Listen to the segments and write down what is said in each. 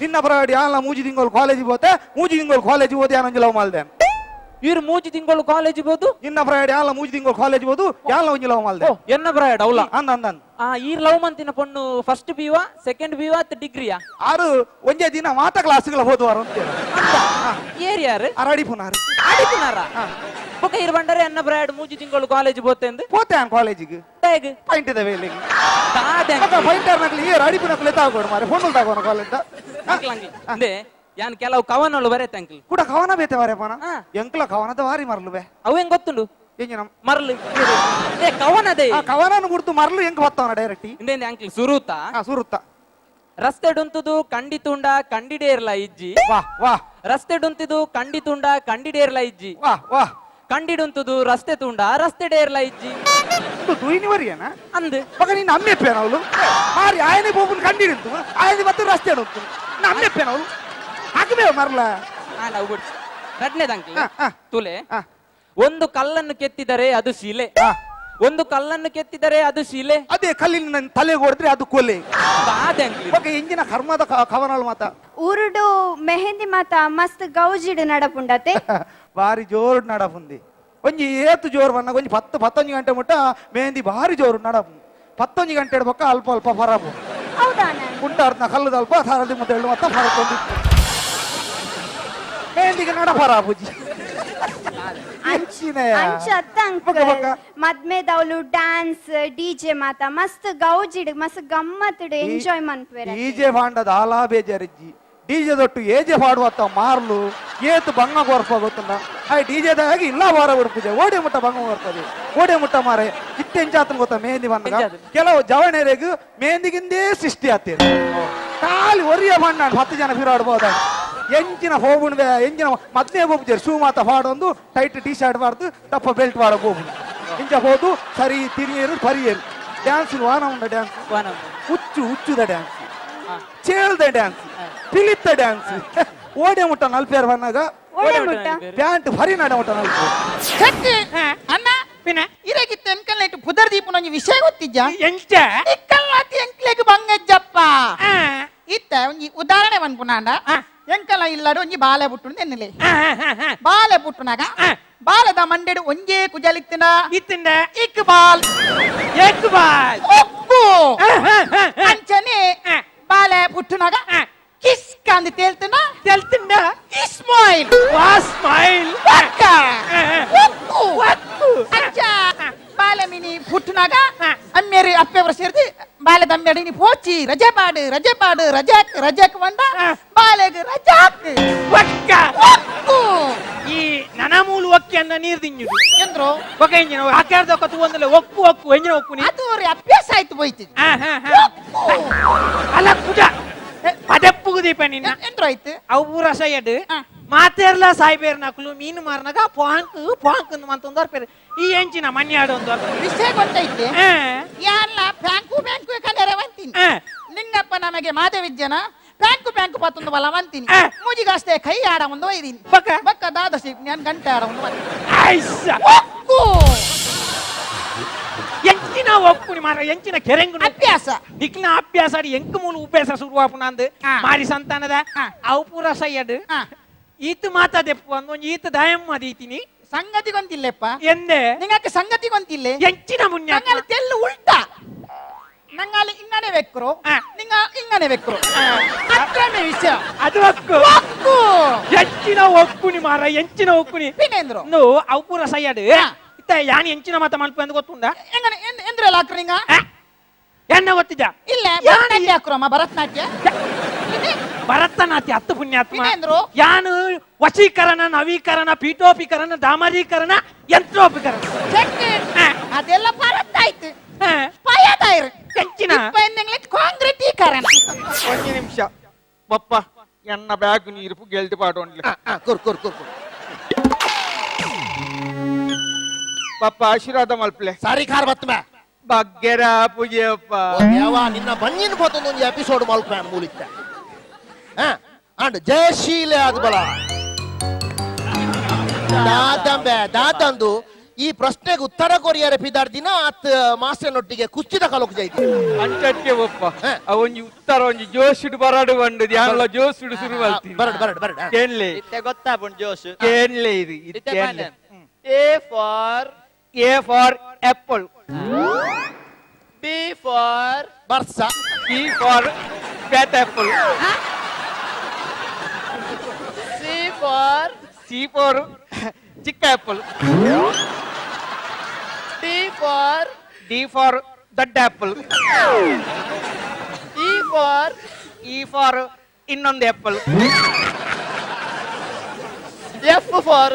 ನಿನ್ನ ಪರವಾಡಿ ಯಾನ್ಲ ಮೂಜಿ ತಿಂಗಳು ಕಾಲೇಜ್ ಹೋತೆ, ಮೂಜಿ ತಿಂಗಳು ಕಾಲೇಜ್ ಹೋದೆ ಯಾನೊಂಜಿ ಲವ್ ಮಾಲ್ದೆ. ಇವ್ರು ಮೂಜಿ ತಿಂಗಳು ಕಾಲೇಜ್ ಬೋದು. ನಿನ್ನ ಪರವಾಡಿ ಯಾನ್ಲ ಮೂಜಿ ತಿಂಗಳು ಕಾಲೇಜ್ ಹೋದು ಯಾನ್ಲ ಒಂಜಿ ಲವ್ ಮಾಲ್ದೆ. ಎನ್ನ ಪ್ರಾಯಡ್ ಅವಲ? ಅಂದ ಅಂದ ಅಂದ. ಆ ಈ ಲವ್ ಮಂತಿನ ಪೊಣ್ಣು ಫಸ್ಟ್ ಬಿವಾ ಸೆಕೆಂಡ್ ಬಿವಾ ಅತ್ತ ಡಿಗ್ರಿಯಾ? ಆರು ಒಂಜೇ ದಿನ ಮಾತ ಕ್ಲಾಸ್ಗಳ ಹೋದುವಾರು ಅಂತ. ಏರ್ ಯಾರು? ಅರಡಿ ಪುನಾರು. ಅಡಿಪುನಾರ ಬೊಕ ಇರ್ ಬಂಡರೆ ಎನ್ನ ಪ್ರಾಯಡ್ ಮೂಜಿ ತಿಂಗಳು ಕಾಲೇಜ್ ಬೋತೆಂದು. ಹೋತೆ ಆನ್ ಕಾಲೇಜಿಗೆ. ಹೇಗ್? ಪಾಯಿಂಟ್ ಇದೆ ವೇಲಿಗೆ. ದಾದೆ? ಪಾಯಿಂಟ್ ನಕಲಿ ಏರ್ ಅಡಿಪು ನಕಲಿ ತಾಗೋಡು ಮಾರೆ ಫೋನ್ ತಾಗೋಣ ಕಾಲೇಜ್. ಅಂದೆ ಯಾನ್ ಕೆಲವು ಕವನಗಳು ಬರೆತೆ ಅಂಕಲ್. ಕೂಡ ಕವನ ಬೇತೆ ವಾರೆ ಪನ. ಹಾ. ಎಂಕ್ಲ ಕವನದ ವಾರಿ ಮರಲುವೆ. ಅವು ಹೆಂಗ್ ಗೊತ್ತುಂಡು? ಎಂಜಿನ? ಮರ್ಲು ಏ ಕವನದೇ. ಆ ಕವನನು ಗುರ್ತು ಮರಲು ಹೆಂಗ್ ಬತ್ತವನ ಡೈರೆಕ್ಟ್. ಇಂದೆ ಅಂಕಲ್ ಸುರೂತ. ಹಾ ಸುರುತ್ತ. ರಸ್ತೆಡುಂತುದು ಕಂಡಿ ತುಂಡ ಕಂಡಿಡೇರ್ಲ ಇಜ್ಜಿ. ವಾಹ್ ವಾಹ್. ರಸ್ತೆಡುಂತಿದು ಕಂಡಿ ತುಂಡ ಕಂಡಿಡೇರ್ಲ ಇಜ್ಜಿ. ವಾಹ್ ವಾಹ್. ಕಂಡಿಡುಂತುದು ರಸ್ತೆ ತುಂಡ ರಸ್ತೆ ಡೇರ್ಲ ಇಜ್ಜಿ. ಇದು ತೂಯಿನಿವರಿಯನ? ಅಂದ್. ಮಗ ನಿನ್ನ ಅಮ್ಮೆಪ್ಪೇನ ಅವಳು ಮಾರಿ ಆಯನೆ ಬೋಬುನ್ ಕಂಡಿಡಿಂತು ಆಯನೆ ಮತ್ತೆ ರಸ್ತೆ ಉಂಟು ಅಮ್ಮೆಪ್ಪೇನ ಅವಳು ಹಾಕಬೇವ ಮರಲ. ಆಂಡ ಅವು ಬಿಡ್ಸಿ ರಡ್ನೇದ ಅಂಕಲ್. ಹಾ, ಹಾ. ತುಲೆ. ಹಾ. ಒಂದು ಕಲ್ಲನ್ನು ಕೆತ್ತಿದರೆ ಅದು ಶಿಲೆ. ಹಾ. ಒಂದು ಕಲ್ಲನ್ನು ಕೆತ್ತಿದರೆ ಅದು ಶಿಲೆ. ಅದೇ ಕಲ್ಲಿನ ನನ್ನ ತಲೆಗೆ ಹೊಡೆದ್ರೆ ಅದು ಕೊಲೆ. ಬಾದೆ ಅಂಕಲ್. ಓಕೆ ಇಂಜಿನ ಕರ್ಮದ ಕವನಗಳು ಮಾತ. ಊರುಡು ಮೆಹಂದಿ ಮಾತ ಮಸ್ತ್ ಗೌಜಿಡು ನಡಪುಂಡತೆ. ಬಾರಿ ಜೋರು ನಡಪುಂದಿ. ಒಂಜಿ ಏತು ಜೋರು ಬನ್ನ ಒಂಜಿ ಪತ್ತು ಪತ್ತೊಂಜಿ ಗಂಟೆ ಮುಟ್ಟ ಮೆಹಂದಿ ಬಾರಿ ಜೋರು ನಡಪು. ಪತ್ತೊಂಜಿ ಗಂಟೆ ಪಕ್ಕ ಅಲ್ಪ ಅಲ್ಪ ಪರಪು. ಹೌದಾ? ಕುಂಟಾರ್ನ ಕಲ್ಲುದ ಅಲ್ಪ ಸಾರದಿ ಮುದ್ದೆಳ್ಳು ಮತ್ತ ಫರಕೊಂಡಿ ಮೆಹಂದಿಗೆ ನಡಪರ ಪೂಜಿ. ಅಂಚ ಅತ್ತ. ಬೊಕ್ಕ, ಅಂಕಲ್. ಬೊಕ್ಕ. ಮದ್ಮೆದವ್ಲು ಡ್ಯಾನ್ಸ್ ಡಿಜೆ ಮಾತ ಮಸ್ತ್ ಗೌಜಿಡ್ ಮಸ್ತ್ ಗಮ್ಮತ್ತಿಡು ಎಂಜಾಯ್ ಮನ್ಪುವೆರ್. ಡಿಜೆ ಬಾಂಡದ ಆಲಾ ಬೇಜಾರಿಜ್ಜಿ. ಡಿಜೆ ದೊಟ್ಟು ಏಜೆ ಪಾಡುವತ್ತ ಮಾರ್ಲು ಏತು ಬಂಗ ಕೊರ್ಪ ಗೊತ್ತುಂಡ. ಆಯ್ ಡಿಜೆ ದಾಗಿ ಇಲ್ಲ ವಾರ ಉಡುಪುಜೆ ಓಡೆ ಮುಟ್ಟ ಬಂಗ ಕೊರ್ಪದೆ ಓಡೆ ಮುಟ್ಟ ಮಾರೆ ಇತ್ತೆಂಚಾತನ ಗೊತ್ತ ಮೆಹಂದಿ ಬಂದಾಗ. ಎಂಚಾತು? ಕೆಲವು ಜವಣೆರೆಗ್ ಮೆಹಂದಿಗಿಂದೇ ಸೃಷ್ಟಿ ಆಗ್ತೇನೆ. ಖಾಲಿ ಒರಿಯ ಬಣ್ಣ 10 ಜನ ಫಿರಾಡ್ಬೋದ ಎಂಚಿನ ಹೋಗುಣ್ವೆ ಎಂಚಿನ ಮದ್ನೆ ಹೋಗ್ತಾರೆ. ಶೂ ಮಾತ ಪಾಡೊಂದು tight T shirt ಬಾರ್ದು ತಪ್ಪ ಬೆಲ್ಟ್ ಪಾಡ ಹೋಗು ಇಂಚ ಹೋದು ಸರಿ ತಿರಿಯರು ಪರಿಯರು ಡ್ಯಾನ್ಸ್ ವಾನ ಉಂಡ ಡ್ಯಾನ್ಸ್. ವಾನ. ಹುಚ್ಚು ಹುಚ್ಚುದ ಡ್ಯಾನ್ಸ್, ಚೇಳ್ದ ಡ್ಯಾನ್ಸ್, ಪಿಲಿತ್ತ ಡ್ಯಾನ್ಸ್. ಓಡೆ ಮುಟ್ಟ ನಲ್ಪೇರ್ ಬನ್ನಾಗ. ಓಡೆ ಮುಟ್ಟ. ಪ್ಯಾಂಟ್ ಹರಿ ನಡೆ ಮುಟ್ಟ ನಲ್ಪು. ಸತ್ಯ ಅಣ್ಣ. ಪಿನ. ಇರಗಿತ್ತ ಎಂಕಲ್ನೈಟ್ ಪುದರ್ ದೀಪನ ಒಂಜಿ ವಿಷಯ ಗೊತ್ತಿಜ್ಜ? ಎಂಚ? ಇಕ್ಕಲ್ಲಾತಿ ಎಂಕ್ಲೆಗ್ ಬಂಗಜ್ಜಪ್ಪ. ಆ, ಇತ್ತ ಒಂಜಿ ಉದಾಹರಣೆ ಪನ್ಪುನಾಂಡ ಆ. ಎಂಕಲ ಇಲ್ಲಡು ಒಂಜಿ ಬಾಲೆ ಪುಟ್ಟುಂಡು ಎನ್ನಲೆ. ಆ, ಆ, ಆ, ಬಾಲೆ ಪುಟ್ಟುನಾಗ ಆ. ಬಾಲೆದ ಮಂಡೆಡು ಒಂಜೇ ಕುಜಲಿತ್ತಿನ. ಇತ್ತಿಂದ. ಇಕ್ಬಾಲ್. ಏಕ್ಬಾಲ್. ಒಪ್ಪು. ಆ, ಆ, ಆ, ಆ. ಅಂಚನೆ ಆ. ಬಾಲೆ ಪುಟ್ಟುನಾಗ ಆ. ಕಿಸ್ಕ ಅಂದ್ ತೇಲ್ತಿನ. ತೆಲ್ತಿಂದ. ಇಸ್ಮಾಯಿಲ್. ವಾ ಸ್ಮೈಲ್. ಒಕ್ಕ. ಆ, ಆ. ಒಕ್ಕು. ಅಂಚ ಬಾಲೆ ಮಿನಿ ಪುಟ್ಟುನಾಗ ಆ. ಅಮ್ಮೇರಿ ಅಪ್ಪೆವರ ಸೇರ್ದಿ ಬಾಲೆ ದಮ್ಮೇಡಿ ನೀ ಪೋಚಿ ರಜೆ ಪಾಡು ರಜೆ ಪಾಡು ರಜಾಕ್ ರಜಾಕ್ ಬಂಡ. ಆ. ಬಾಲೆಗ್ ರಜಾಕ್. ಒಕ್ಕ. ಒಕ್ಕು. ಈ ನನಮೂಲು ಒಕ್ಕಿ ಅನ್ನ ನೀರ್ ತಿಂಜುದು. ಎಂದ್ರು? ಒಕ್ಕ ಇಂಜಿನ ಆಕಾರದ ತೂವಂದಲೆ ಒಕ್ಕು ಒಕ್ಕು ಎಂಜಿನ ಒಕ್ಕು ನೀ. ಅದು ಅವ್ರ ಅಭ್ಯಾಸ ಆಯ್ತು ಹೋಯ್ತು. ಆ, ಆ, ಆ. ಅಲ್ಲ ಕುಜ ಪದಪ್ಪುಗು ದೀಪ ನಿನ್ನ. ಎಂದ್ರು ಆಯ್ತು? ಅವು ಪೂರ ಸೈಯಡ್. ಆ. ಮಾತೇರ್ಲ ಸಾಯ್ಬೇರ್ ನಕಲು ಮೀನು ಮಾರ್ನಾಗ ಪಾಂಕ್ ಪಾಂಕ್ ಅಂತ ಪೇರು ಈ ಎಂಚಿನ ಮನ್ಯಾಡು ಒಂದು. ವಿಷಯ ಗೊತ್ತೈತೆ. ಆ, ಯಾರ್ಲ ಬ್ಯಾಂಕು ಬ್ಯಾಂಕು ಕಲೆರೆ ಅಂತೀನಿ. ಆ. ನಿಂಗಪ್ಪ ನಮಗೆ ಮಾದೇವಿಜ್ಜನ ಬ್ಯಾಂಕು ಬ್ಯಾಂಕು ಪತ್ತೊಂದು ಬಲ ಅಂತೀನಿ. ಆ. ಮುಜಿಗಾಸ್ತೆ ಕೈ ಆಡ ಒಂದು ಒಯ್ದೀನಿ. ಬಕ್ಕ? ಬಕ್ಕ ದಾದಸಿ ನಾನು ಗಂಟೆ ಆಡ ಒಂದು ಒಯ್ದೀನಿ. ಐಸ. ಒಕ್ಕು. ಎಂಚಿನ ಒಕ್ಕುನಿ ಮಾರ ಎಂಚಿನ ಕೆರೆಂಗು. ಅಭ್ಯಾಸ. ನಿಕ್ನ ಅಭ್ಯಾಸ ಅಡಿ ಎಂಕ್ ಮೂಲು ಉಪೇಸ ಶುರುವಾಪುನಂದು. ಆ. ಮಾರಿ ಸಂತಾನದ. ಆ. ಅವು ಪೂರ ಸೈಯಡ್. ಆ. ಈತ ಮಾತಾ ದೆಪ್ಪು ಅಂದ್ ಒಂಜಿ ಈತ ದಯಮ್ಮ ದೀತಿನಿ. ಸಂಗತಿ ಗೊಂತಿಲ್ಲೆಪ್ಪ. ಎಂದೆ? ನಿಂಗಕ್ಕೆ ಸಂಗತಿ ಗೊಂತಿಲ್ಲೆ. ಎಂಚಿನ ಮುನ್ಯ? ನಂಗಾಲಿ ತೆಲ್ಲು ಉಲ್ಟಾ ನಂಗಾಲಿ ಇಂಗನೆ ಬೆಕ್ರು. ಆ. ನಿಂಗ ಇಂಗನೆ ಬೆಕ್ರು ಅತ್ರಮೆ ವಿಷಯ. ಅದು ಒಕ್ಕು. ಒಕ್ಕು. ಎಂಚಿನ ಒಕ್ಕುನಿ ಮಾರ ಎಂಚಿನ ಒಕ್ಕುನಿ. ಪಿನೇಂದ್ರು? ನು ಅವು ಪೂರ ಸೈಯಡ್. ಆ. ಇತ್ತ ಯಾನ್ ಎಂಚಿನ ಮಾತ ಮನ್ಪು ಅಂದ್ ಗೊತ್ತುಂಡ? ಎಂಗನೆ ಎಂದ್ರೆಲ್ಲ ಹಾಕ್ರು ನಿಂಗ? ಆ? ಎನ್ನ ಗೊತ್ತಿದ್ದ? ಇಲ್ಲ, ಭರತನಾಟ್ಯ ಹಾಕ್ರಮ್ಮ ಭರತನಾಟ್ಯ. ಭರತನಾಟ್ಯ ಹತ್ತು ಪುಣ್ಯಾತ್ಮ. ಪಿನೇಂದ್ರು? ಯಾನು ವಶೀಕರಣ ನವೀಕರಣ ಪೀಠೋಪೀಕರಣ ಡಾಮರೀಕರಣ ಯಂತ್ರೋಪೀಕರಣ. ಚೆಕ್. ಆ. ಅದೆಲ್ಲ ಭರತ ಆಯ್ತು. ಆ, ಪಯದಾಯ್ರು. ಎಂಚಿನ? ಕಾಂಕ್ರೀಟೀಕರಣ. ಒಂಜಿ ನಿಮಿಷ ಬಪ್ಪ ಎನ್ನ ಬ್ಯಾಗ್ ನೀರು ಗೆಲ್ತಿ ಪಾಡೊಂಡ್ಲೆ. ಕೊರ್ ಕೊರ್ ಕೊರ್ ಕೊರ್. ಬಪ್ಪ ಆಶೀರ್ವಾದ ಮಲ್ಪ್ಲೆ. ಸಾರಿ ಖಾರ್ ಬತ್ತಮ. ಬಗ್ಗೆರ ಪೂಜೆಯಪ್ಪ. ಯಾವ ನಿನ್ನ ಬಂಜಿನ ಪೋತೊಂದು ಒಂದು ಎಪಿಸೋಡ್ ಮಲ್ಪೆ ಮೂಲಿತ್ತ ಅಂಡ್ ಜಯಶೀಲೆ ಅದು ಬಲ. ದಾದಂಬೆ ದಾದಂದು ಈ ಪ್ರಶ್ನೆಗೆ ಉತ್ತರ ಕೊರಿಯರೆ ಪಿದಾರ್ದಿನ ಆತ್ ಮಾಸ್ಟರ್ನೊಟ್ಟಿಗೆ ಕುಸ್ತಿದ ಕಲೋಕ್ ಜೈತಿ. ಅಂಚಕ್ಕೆ ಒಪ್ಪ ಒಂಜಿ ಉತ್ತರ ಒಂಜಿ ಜೋಶಿಡು ಬರಾಡು ಬಂಡು ಧ್ಯಾನಲ ಜೋಶಿಡು ಶುರು ಮಲ್ತಿ. ಬರಡ್ ಬರಡ್ ಬರಡ್. ಕೇನ್ಲೆ. ಇತ್ತೆ ಗೊತ್ತಾಪುಂಡು ಜೋಶ್. ಕೇನ್ಲೆ ಇದು. ಇತ್ತೆ ಪನ್ನೆ. A for A for apple. B for ಬರ್ಸ. B for bat apple. C for C for ಚಿಕ್ಕ apple. D for D for ದೊಡ್ಡ apple. E for E for ಇನ್ನೊಂದು apple. F for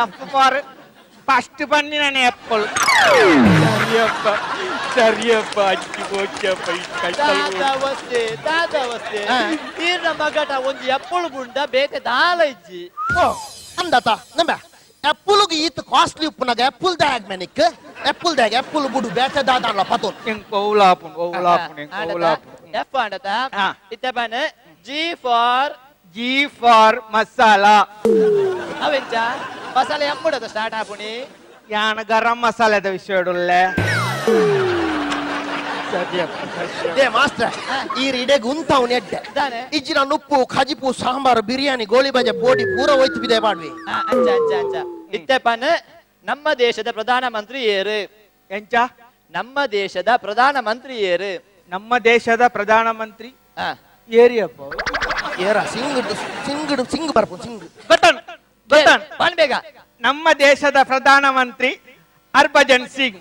F for first ಪನ್ನಿನ apple. ಸರಿಯಪ್ಪ ಸರಿಯಪ್ಪ, ಅಜ್ಜಿ ಹೋಗ್ಯಪ್ಪ. ದಾದಾವಸ್ತೆ ದಾದಾವಸ್ತೆ, ಈರ್ನ ಮಗಟ ಒಂಜಿ ಎಪ್ಪಳು ಬುಂಡ ಬೇತೆ ದಾಲ ಇಜ್ಜಿ. ಓ ಅಂದತ ನಂಬ ಆಪಲ್ಗೆ ಈತ್ ಕಾಸ್ಟ್ಲಿ ಉಪ್ಪುನಾಗ ಆಪಲ್ ದಾಗ ಮೆನಿಕ್ ಆಪಲ್ ದಾಗ ಆಪಲ್ ಬುಡು ಬೇತೆ ದಾದಲ್ಲ ಪತೋನ್. ಎಂಕ್ ಓಲಾಪುಂಡು ಓಲಾಪುಂಡು ಎಂಕ್ ಓಲಾಪುಂಡು. ಎಫ್ ಆಂಡತ. ಇತ್ತೆ ಪನ್ನೆ G for G for masala. ಅವೆಂಚ ಮಸಾಲೆ ಎಂಬುಡದ ಸ್ಟಾರ್ಟ್ ಆಪುಣಿ. ಯಾನ ಗರಂ ಮಸಾಲೆದ ವಿಷಯ they master ಈ ಇಡೆಗ್ ಉಂತಾವ್ ಎಡ್ಡೆ. ದಾನೆ? ಇಜ್ಜಿನ ನುಪ್ಪು ಖಜಿಪು ಸಾಂಬಾರು ಬಿರಿಯಾನಿ ಗೋಳಿ ಬಜೆ ಬೋಡಿ ಪೂರ ಹೋಯ್ತು ಬಿದೆ ಬಾಡ್ವಿ. ಅಂಚ ಅಂಚ ಅಂಚ. ಇತ್ತೆ ಪನ್ನೆ ನಮ್ಮ ದೇಶದ ಪ್ರಧಾನ ಮಂತ್ರಿ ಏರು? ಎಂಚ? ನಮ್ಮ ದೇಶದ ಪ್ರಧಾನ ಮಂತ್ರಿ ಏರು? ನಮ್ಮ ದೇಶದ ಪ್ರಧಾನ ಮಂತ್ರಿ ಏರಿಯಪ್ಪ. ಏರ ಸಿಂಗ್ ಸಿಂಗ್ ಸಿಂಗ್ ಬರ್ಪು ಸಿಂಗ್. ಗೊತ್ತನ್ ಗೊತ್ತನ್. ಬನ್ ಬೇಗ. ನಮ್ಮ ದೇಶದ ಪ್ರಧಾನ ಮಂತ್ರಿ ಹರ್ಭಜನ್ ಸಿಂಗ್.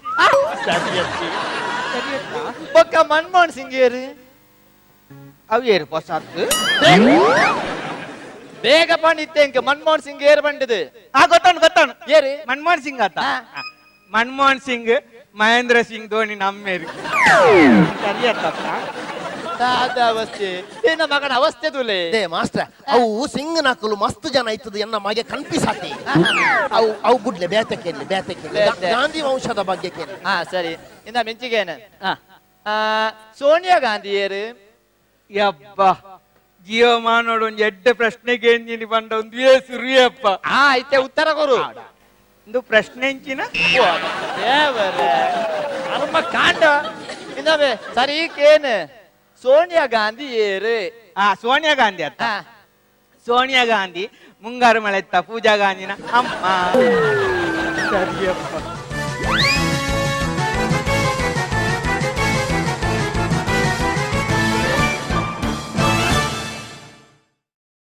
ಬೊಕ್ಕ ಮನಮೋಹನ್ ಸಿಂಗ್ ಏರು? ಅವು ಏರು ಹೊಸತ್ತು. ಬೇಗ ಪಂಡಿತ್ತೆ ಇಂಕ ಮನಮೋಹನ್ ಸಿಂಗ್ ಏರು ಬಂಡಿದು. ಆ ಗೊತ್ತನ್ ಗೊತ್ತನ್. ಏರು? ಮನಮೋಹನ್ ಸಿಂಗ್ ಆತ. ಮನಮೋಹನ್ ಸಿಂಗ್ ಮಹೇಂದ್ರ ಸಿಂಗ್ ಧೋನಿ ನಮ್ಮೇರು ಸರಿಯತ್ತ. ದಾದ ಅವಸ್ಥೆ, ಏನ ಮಗನ ಅವಸ್ಥೆ ತುಲೆ. They master ಅವು ಸಿಂಗ್ ನಕಲು ಮಸ್ತ್ ಜನ ಇತ್ತದ ಎನ್ನ ಮಗೆ ಕನ್ಫ್ಯೂಸ್ ಆತಿ. ಅವು ಅವು ಬುಡ್ಲೆ ಬೇತೆ ಕೇಳಿ ಬೇತೆ ಕೇಳಿ. ಬೇತೆ. ಗಾಂಧಿ ವಂಶದ ಬಗ್ಗೆ ಕೇಳಿ. ಹಾ ಸರಿ, ಇಂದ ಮಿಂಚಿಗೇನ ಸೋನಿಯಾ ಗಾಂಧಿ ಏರು? ಯಬ್ಬ ಜೀವಮಾನೋಡು ಒಂಜಿ ಎಡ್ಡೆ ಪ್ರಶ್ನೆಗೆ ಎಂಜಿನಿ ಬಂಡ ಒಂದು ಸುರಿಯಪ್ಪ. ಆ ಇತ್ತೆ ಉತ್ತರ ಕೊರು. ಒಂದು ಪ್ರಶ್ನೆ ಎಂಚಿನ? ದೇವರೇ ಕರ್ಮ ಕಾಂಡ. ಇಂದವೇ ಸರಿ ಕೇನು ಸೋನಿಯಾ ಗಾಂಧಿ ಏರು? ಆ ಸೋನಿಯಾ ಗಾಂಧಿ ಅತ್ತ. ಸೋನಿಯಾ ಗಾಂಧಿ ಮುಂಗಾರು ಮಳೆತ್ತ ಪೂಜಾ ಗಾಂಧಿನ ಅಮ್ಮ. ಸರಿಯಪ್ಪ.